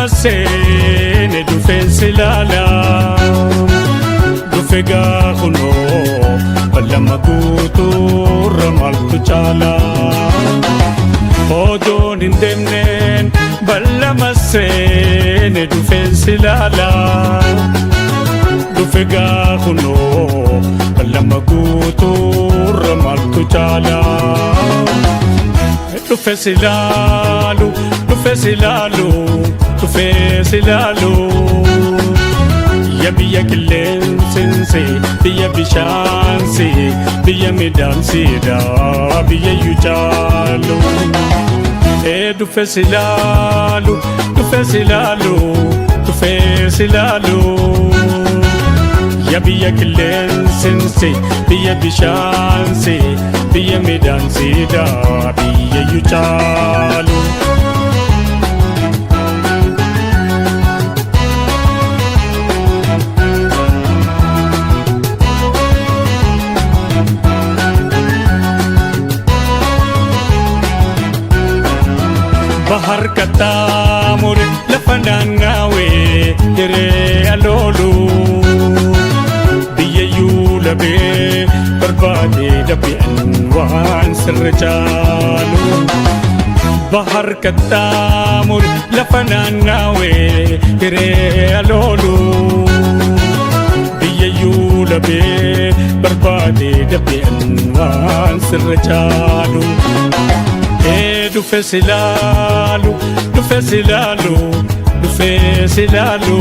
Ballama seene dhufeen si ilaala. Dhufe gaakunoo ballama guutuurra maaltu caala. Odoon hin deemneen ballama seene dhufeen si ilaala. Dhufe gaakunoo ballama guutuurra maaltu caala. Dhufe si ilaalu, dhufe si ilaalu, dhufe si ilaalu. Ya biyya qilleensinsi, biyya bishaansi, biyya midhaansiidha, biyya iyyuu caalu. Ee dhufe si ilaalu, dhufe si ilaalu, dhufe si ilaalu. Ya biyya qilleensinsi, biyya bishaansi, biyya midhaansiidha, biyya iyyuu caalu. Bahar qaxxaamure lafa naannawee hiree aloolu. Biyya yuulabee barbaadee dabbi'an waan sirra caalu. Bahar qaxxaamure lafa naannawee hiree aloolu. Biyya yuulabee barbaadee dabbi'an waan sirra caalu. Ee dhufe si ilaalu, dhufe si ilaalu, dhufe si ilaalu.